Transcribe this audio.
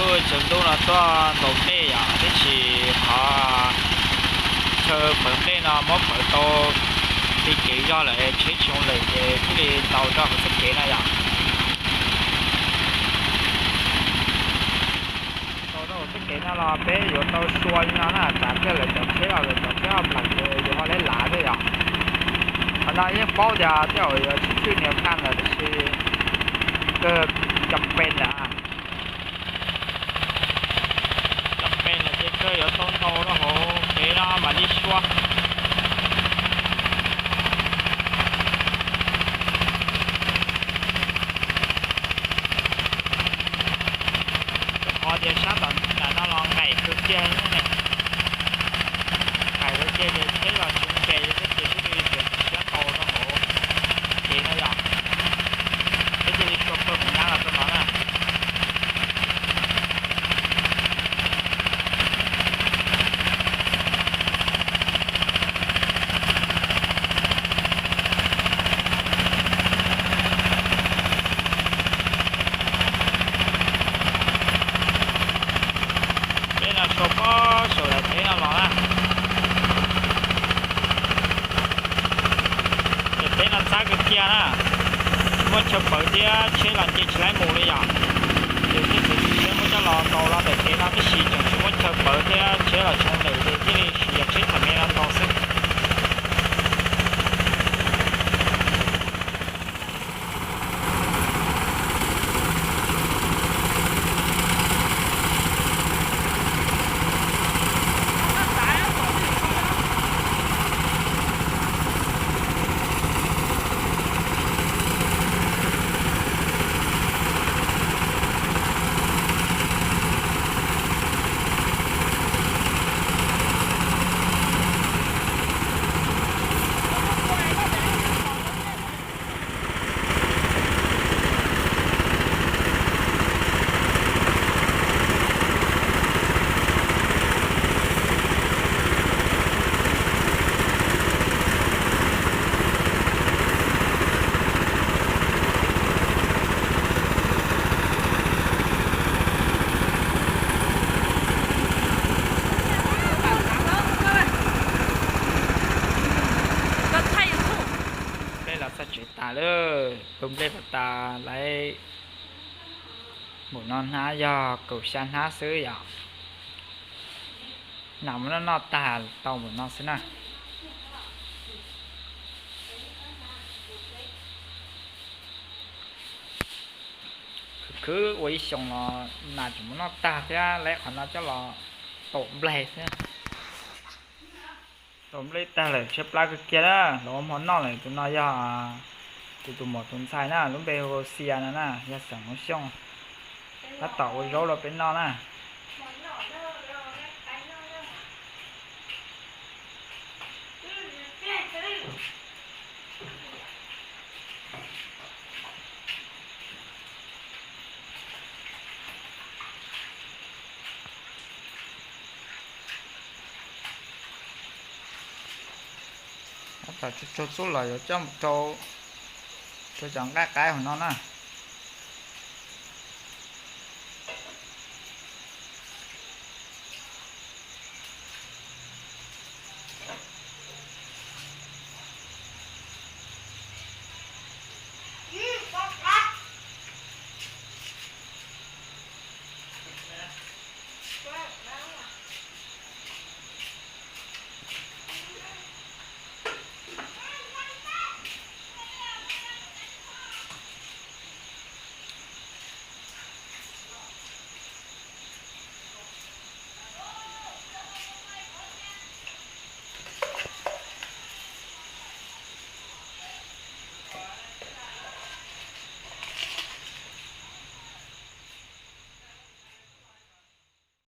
Tsaus ntuj no tuaj ntaus nplej yom, tab sis qhov chaw pawv nplej no muab pawv tau li kev zog lawm, tsheb tsis zoo lawm ces thiaj li ntaus rau hauv txoj kev no yom. Ntaus rau hauv txoj kev no los peb yuav tau sua li no na, tsav kiag lawv cov tsheb los lawv cov tsheb ho nplees ces yuav ho lav lav thiab yom. Qhov no yeej paub tias tej zaum yuav tshwj niag phaj lawm tab sis kawg cov pes lawm. Cov pes lawm ces kawg yuav tau ntaus rau hauv kev no mam li sua. Rau qhov tias sab tom nram no los nqaim kawg kiag ne. Nqaim kawg kiag ces tsheb los tsis nres thiab ces thiaj li tseem siab ntaus rau hauv kev no yom. Peb thiaj li sua pawg mus nyab los rau no na. Peb no sau pob saum daim teb no los na. Daim teb no ntxhab kawg kiag na, tsis muaj chaw pawv thiab tsheb los nce tsis laib mus li yom. Ces thiaj txiav txim siab muab coj los ntaus rau daim teb no tab sis tseem tsis muaj chaw pawv thiab tsheb los tsis zoo lawm ces thiaj li siv yog tsheb thaum me no ntaus xwb. Nplej los txog tsev tas lawm, tus nplej pas tas lawv npaum no hnab yog kaum xya hnab xwb yom. Nas muab noj noj tag tau npaum no xwb na. Khwv khwv ua ib xyoos los nas tseem muab noj tag thiab lawv qhov no coj los taum nplej xwb. Taum nplej tag lawm tshaib plab kawg kiag na, los ua hmo noj lawm. Tus no yog kuv tus muam tus ntxhais na, lub npe hu ua Xia no na, yog xeem Hmoob Xyooj. Tab tom ua zaub rau peb noj na. Tab tom tsuag tsuag txuj los yuav coj mus rau, rau cov nqaij qaib hauv no na.